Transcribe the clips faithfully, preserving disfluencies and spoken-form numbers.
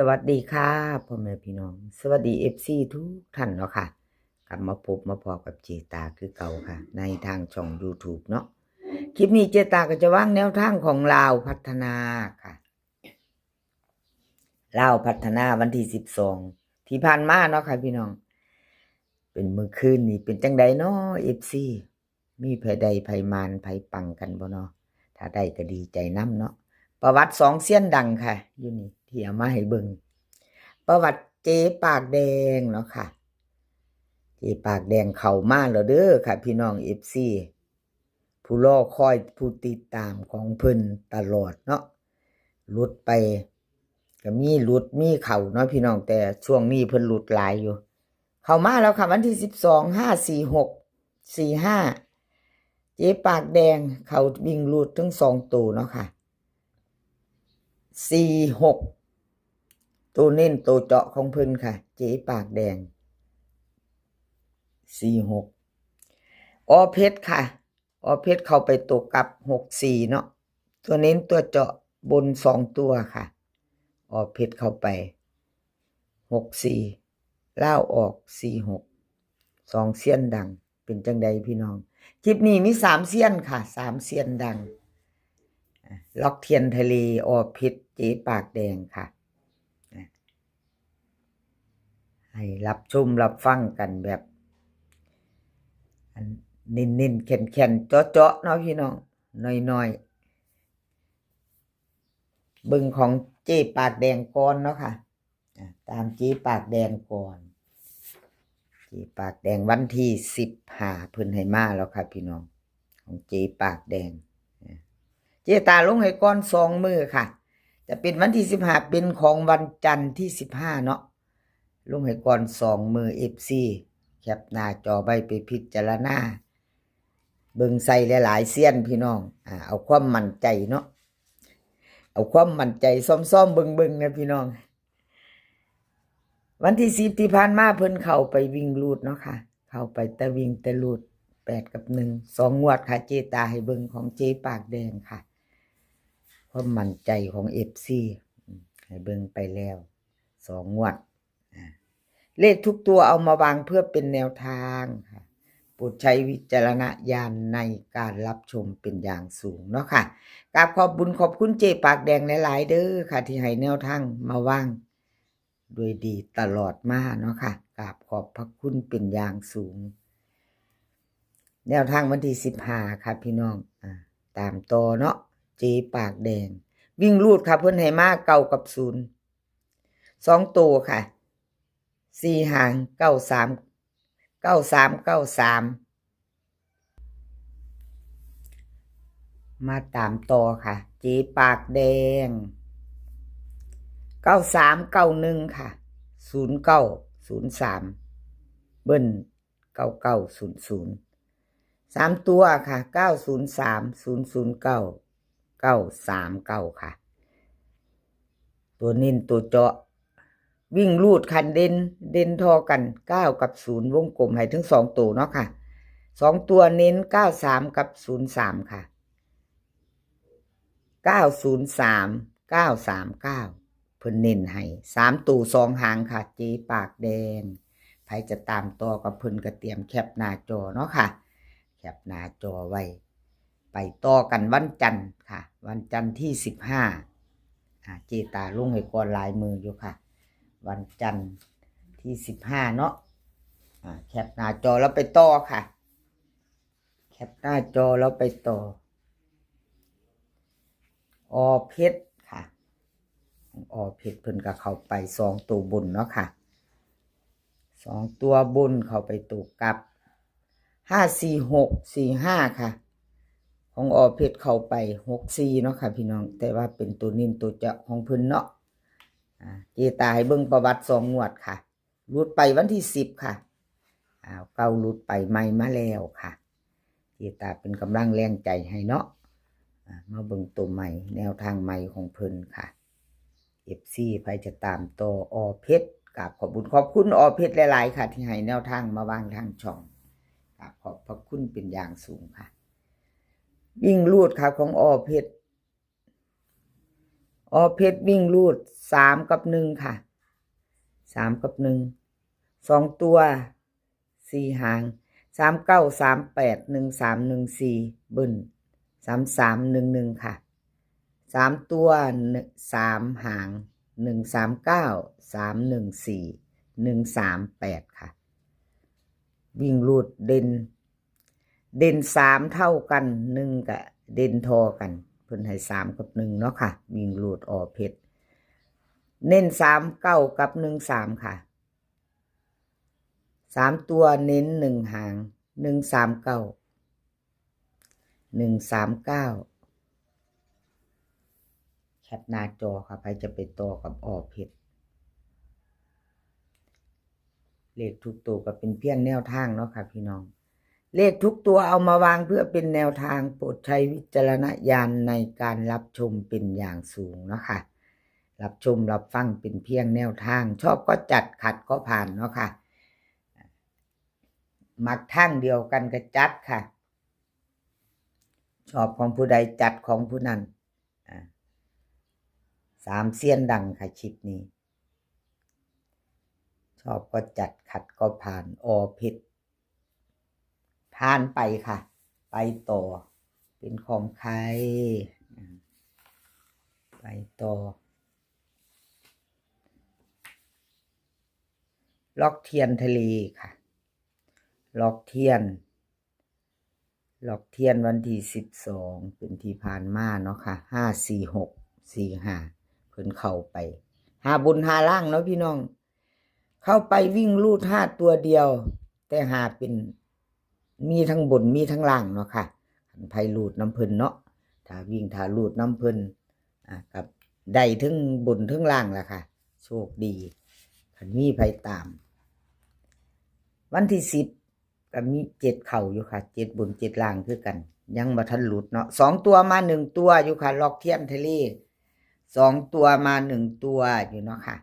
สวัสดีค่ะพ่อแม่พี่น้อง สวัสดี เอฟซี ทุกท่านเนาะค่ะ กลับมาพบมาพอกับเจตาคือเก่าค่ะ ในทางช่อง YouTube เนาะ คลิปนี้เจตาก็จะวางแนวทางของลาวพัฒนาค่ะ ลาวพัฒนาวันที่สิบสอง ที่ผ่านมาเนาะค่ะพี่น้อง เป็นมื้อคืนนี้เป็นจังใดเนาะ เอฟซี มีไผได้ไผหมานไผปังกันบ่เนาะ ถ้าได้ก็ดีใจนำเนาะ ประวัติสองเซียนดังค่ะ อยู่นี่ที่เอามาให้เบิ่ง ประวัติเจ๊ปากแดงเนาะค่ะ เจ๊ปากแดงเข้ามาแล้วเด้อค่ะ พี่น้อง เอฟซี ผู้รอคอยผู้ติดตามของเพิ่นตลอดเนาะ หลุดไป ก็มีหลุดมีเข้าเนาะพี่น้อง แต่ช่วงนี้เพิ่นหลุดหลายอยู่ เข้ามาแล้วค่ะ วันที่สิบสอง ห้าสี่หก สี่ห้า เจ๊ปากแดงเข้าวิ่งรูดทั้งสองตัวเนาะค่ะ สี่หก ตัวเน้นตัวเจาะของเพิ่นค่ะ เจ๊ปากแดง สี่หก อ.เพชรค่ะ อ.เพชรเข้าไปตัวกลับ หกสี่ เนาะ ตัวเน้นตัวเจาะบนสองตัวค่ะ อ.เพชรเข้าไป หกสี่ ลาวออก สี่หก สองเซียนดัง เป็นจังใดพี่น้อง คลิปนี้มีสามเซียนค่ะ สามเซียนดัง อ่ะ ล็อกเทียนทะเล อ.เพชร เจ๊ปากแดงค่ะ อ่ะ ให้รับชมรับฟังกันแบบ อันเน้นๆ แข็งๆ เจาะๆ เนาะพี่น้อง น้อยๆ เบิ่งของเจ๊ปากแดงก่อนเนาะค่ะ อ่ะ ตามเจ๊ปากแดงก่อน เจ๊ปากแดงวันที่สิบห้า เพิ่นให้มาแล้วค่ะพี่น้อง ของเจ๊ปากแดง อ่ะ เจ๊ตาลงให้ก่อนสองมื้อค่ะ จะเป็นวันที่สิบห้า เป็นของวันจันทร์ที่สิบห้า เนาะ ลงให้ก่อนสองมื้อ เอฟซี แคปหน้าจอไว้ไปพิจารณา เบิ่งใส่หลายๆ เซียนพี่น้อง อ่า เอาความมั่นใจเนาะ เอาความมั่นใจซ่อมๆ เบิ่งๆ นะพี่น้อง วันที่สิบที่ผ่านมาเพิ่นเข้าไปวิ่งรูดเนาะค่ะ เข้าไปแต่วิ่งแต่รูด แปดกับหนึ่ง สองงวดค่ะ เจ๊ตาให้เบิ่งของเจ๊ปากแดงค่ะ ความมั่นใจของ เอฟซี อืม ให้เบิ่งไปแล้ว สองงวด อ่า เลขทุกตัวเอามาวางเพื่อเป็นแนวทางค่ะ โปรดใช้วิจารณญาณในการรับชมเป็นอย่างสูงเนาะค่ะ กราบขอบบุญขอบคุณเจ๊ปากแดงหลายๆ เด้อค่ะ ที่ให้แนวทางมาวางด้วยดีตลอดมาเนาะค่ะ กราบขอบพระคุณเป็นอย่างสูง แนวทางวันที่สิบห้าค่ะพี่น้อง อ่า ตามต่อเนาะ เจ๊ปากแดง วิ่งรูดค่ะ เพิ่นให้มา เก้ากับศูนย์ สองตัวค่ะ สี่หาง เก้าสาม เก้าสาม เก้าสาม มาตามต่อค่ะ เจ๊ปากแดง เก้าสาม เก้าหนึ่ง ค่ะ ศูนย์เก้า ศูนย์สาม เบิ้ล เก้าเก้าศูนย์ศูนย์ สามตัวค่ะ เก้าศูนย์สาม ศูนย์ศูนย์เก้า เก้าสามเก้า ค่ะ ตัวเน้นตัวเจาะ วิ่งรูดคันเด่น เด่นทอกัน เก้ากับศูนย์ วงกลมให้ทั้งสองตัวเนาะค่ะ สองตัวเน้น เก้าสาม กับ ศูนย์สาม ค่ะ เก้าศูนย์สาม เก้าสามเก้า เพิ่นเน้นให้ สามตัวสองหางค่ะ เจ๊ปากแดง ไผจะตามต่อกับเพิ่นก็เตรียมแคปหน้าจอเนาะค่ะ แคปหน้าจอไว้ ไปต่อกันวันจันทร์ค่ะ วันจันทร์ที่สิบห้า อ่า เจ๊ตาลงให้ก่อนหลายมื้ออยู่ค่ะ วันจันทร์ที่สิบห้า เนาะ อ่า แคปหน้าจอแล้วไปต่อค่ะ แคปหน้าจอแล้วไปต่อ อ.เพชรค่ะ อ.เพชรเพิ่นก็เข้าไปสองตัวบนเนาะค่ะ สองตัวบนเข้าไปตัวกลับ ห้าสี่หก สี่ห้า ค่ะ ของ อ.เพชรเข้าไป หกสี่ เนาะค่ะพี่น้อง แต่ว่าเป็นตัวเน้นตัวเจาะของเพิ่นเนาะ อ่า เจ๊ตาให้เบิ่งประวัติสองงวดค่ะ หลุดไปวันที่สิบค่ะ อ้าว เก่าหลุดไป ใหม่มาแล้วค่ะ เจ๊ตาเป็นกำลังแรงใจให้เนาะ อ่า มาเบิ่งตัวใหม่ แนวทางใหม่ของเพิ่นค่ะ เอฟซี ไผจะตามต่อ อ.เพชร กราบขอบบุญขอบคุณ อ.เพชร หลายๆ ค่ะ ที่ให้แนวทางมาวางทางช่อง กราบขอบพระคุณเป็นอย่างสูงค่ะ วิ่งรูดค่ะของ อ.เพชร อเพชรวิ่งรูดสามกับหนึ่งค่ะ สามกับหนึ่ง สองตัวสี่หาง สามเก้า สามแปด หนึ่งสาม หนึ่งสี่ เบิ้ล สามสาม หนึ่งหนึ่ง ค่ะ สามตัว สามหาง หนึ่งสามเก้า สามหนึ่งสี่ หนึ่งสามแปด ค่ะ วิ่งรูดเด่น เด่นสามเท่ากัน หนึ่งกะเด่นทอกัน เพิ่นให้สามกับหนึ่งเนาะค่ะ วิ่งรูดอเพชร เน้นสามเก้ากับหนึ่งสามค่ะ สามตัวเน้นหนึ่งหาง หนึ่งสามเก้า หนึ่งสามเก้า แคปหน้าจอค่ะ ใครจะไปต่อกับอเพชร เลขทุกตัวก็เป็นเพียงแนวทางเนาะค่ะพี่น้อง เลขทุกตัวเอามาวางเพื่อเป็นแนวทาง โปรดใช้วิจารณญาณในการรับชมเป็นอย่างสูงเนาะค่ะ รับชมรับฟังเป็นเพียงแนวทาง ชอบก็จัด ขัดก็ผ่านเนาะค่ะ มักทางเดียวกันก็จัดค่ะ ชอบของผู้ใดจัดของผู้นั้น อ่า สามเซียนดังค่ะคลิปนี้ ชอบก็จัด ขัดก็ผ่าน อเพชร ผ่านไปค่ะ ไปต่อ เป็นของใคร อ่า ไปต่อ ล็อกเทียนทะเลค่ะ ล็อกเทียน ล็อกเทียนวันที่สิบสอง เป็นที่ผ่านมาเนาะค่ะ ห้าสี่หก สี่ห้า เพิ่นเข้าไป หาบนหาล่างเนาะพี่น้อง เข้าไปวิ่งรูดห้าตัวเดียว แต่หาเป็น มีทั้งบนมีทั้งล่างเนาะค่ะ คันไผรูดนำเพิ่นเนาะ ถ้าวิ่งถ้ารูดนำเพิ่น อ่า กับได้ทั้งบนทั้งล่างล่ะค่ะ โชคดี คันมีไผตาม วันที่สิบ ก็มีเจ็ดเข้าอยู่ค่ะ เจ็ดบนเจ็ดล่างคือกัน ยังบ่ทันหลุดเนาะ สองตัวมาหนึ่งตัวอยู่ค่ะ ล็อกเทียนทะเล สองตัวมาหนึ่งตัวอยู่เนาะค่ะ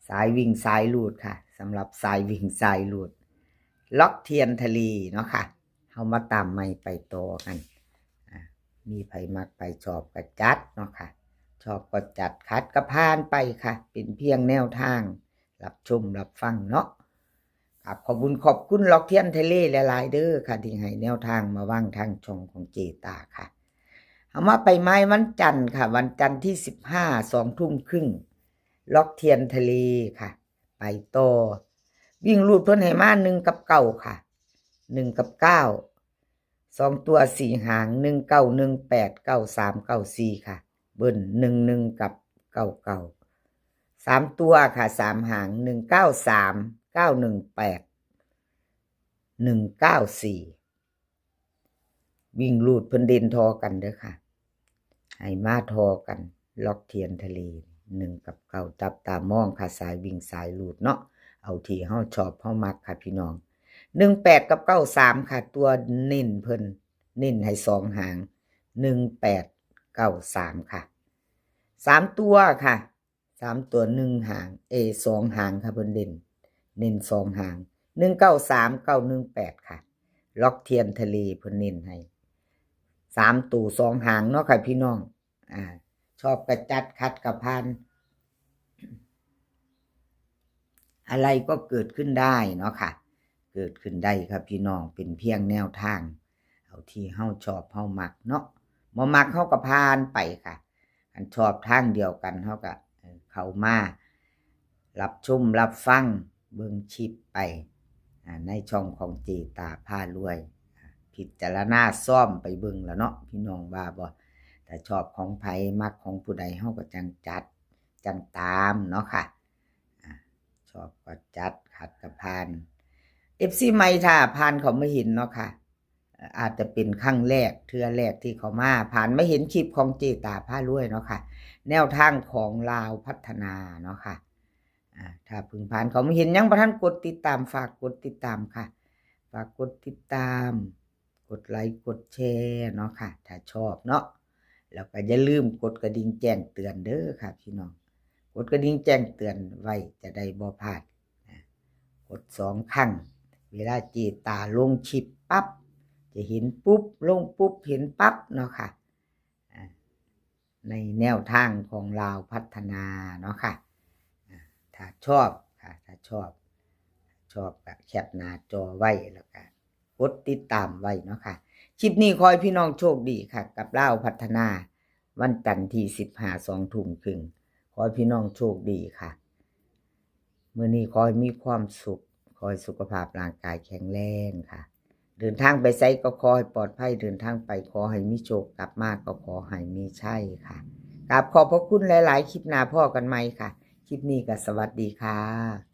สายวิ่งสายรูดค่ะ สำหรับสายวิ่งสายรูด ล็อกเทียนทะเลเนาะค่ะ เฮามาตามใหม่ไปต่อกัน อ่า มีไผมักไผชอบก็จัดเนาะค่ะ ชอบก็จัด ขัดก็ผ่านไปค่ะ เป็นเพียงแนวทาง รับชมรับฟังเนาะ ครับ ขอบคุณ ขอบคุณล็อกเทียนทะเลหลายๆเด้อค่ะ ที่ให้แนวทางมาวางทางช่องของเจตาค่ะ เอามาไปไม้วันจันทร์ค่ะ วันจันทร์ที่สิบห้า สองทุ่มครึ่ง ล็อกเทียนทะเลค่ะ ไปต่อ วิ่งรูดเพิ่นให้มาหนึ่งกับเก้าค่ะ หนึ่งกับเก้า สองตัวสี่หาง หนึ่งเก้า หนึ่งแปด เก้าสาม เก้าสี่ ค่ะ เบิ้ล หนึ่งหนึ่ง กับ เก้าเก้า สามตัวค่ะ สามหาง หนึ่งเก้าสาม เก้าหนึ่งแปด หนึ่งเก้าสี่ วิ่งรูดเพิ่นเด่นทอกันเด้อค่ะ ให้มาทอกัน ล็อกเทียนทะเล หนึ่งกับเก้า จับตามองค่ะ สายวิ่งสายรูดเนาะ เอาที่เฮาชอบเฮามักค่ะพี่น้อง หนึ่งแปด กับ เก้าสาม ค่ะ ตัวเน้นเพิ่น เน้นให้สองหาง หนึ่งแปด เก้าสาม ค่ะ สามตัวค่ะ สามตัวหนึ่งหาง เอ สองหางค่ะ เพิ่นเด่น เน้นสองหาง หนึ่งเก้าสาม เก้าหนึ่งแปด ค่ะ ล็อกเทียนทะเลเพิ่นเน้นให้ สามตัวสองหางเนาะค่ะพี่น้อง อ่า ชอบก็จัด ขัดก็ผ่าน อะไรก็เกิดขึ้นได้เนาะค่ะ เกิดขึ้นได้ค่ะพี่น้อง เป็นเพียงแนวทาง เอาที่เฮาชอบเฮามักเนาะ บ่มักเฮาก็ผ่านไปค่ะ คันชอบทางเดียวกันเฮาก็ เอ่อ เข้ามารับชมรับฟัง เบิ่งคลิปไป อ่า ในช่องของเจตาพารวย อ่า พิจารณาซ่อมไปเบิ่งแล้วเนาะ พี่น้องว่าบ่ ถ้าชอบของไผ มักของผู้ใด เฮาก็จั่งจัด จั่งตามเนาะค่ะ อ่า ชอบก็จัด ขัดก็ผ่าน เอฟซี ใหม่ถ้าผ่านเข้ามาเห็นเนาะค่ะ อาจจะเป็นครั้งแรก เทื่อแรกที่เข้ามา ผ่านมาเห็นคลิปของเจตาพารวยเนาะค่ะ แนวทางของลาวพัฒนาเนาะค่ะ อ่า ถ้าเพิ่งผ่านเข้ามาเห็น ยังบ่ทันกดติดตาม ฝากกดติดตามค่ะ ฝากกดติดตาม กดไลค์ กดแชร์เนาะค่ะ ถ้าชอบเนาะ แล้วก็อย่าลืมกดกระดิ่งแจ้งเตือนเด้อค่ะพี่น้อง กดกระดิ่งแจ้งเตือนไว้จะได้บ่พลาดนะ กดสองครั้ง เวลาเจตาลงคลิปปั๊บ จะเห็นปุ๊บ ลงปุ๊บ เห็นปั๊บเนาะค่ะ อ่า ในแนวทางของลาวพัฒนาเนาะค่ะ อ่า ถ้าชอบค่ะ ถ้าชอบ ชอบก็แคปหน้าจอไว้แล้วก็กดติดตามไว้เนาะค่ะ คลิปนี้ขอให้พี่น้องโชคดีค่ะ กับลาวพัฒนา วันจันทร์ที่สิบห้า สองทุ่มครึ่ง ขอให้พี่น้องโชคดีค่ะ มื้อนี้ขอให้มีความสุข ขอให้สุขภาพร่างกายแข็งแรงค่ะ เดินทางไปไสก็ขอให้ปลอดภัย เดินทางไปขอให้มีโชค กลับมาก็ขอให้มีชัยค่ะ กราบขอบพระคุณหลายๆ คลิปหน้าพ้อกันใหม่ค่ะ คลิปนี้ก็สวัสดีค่ะ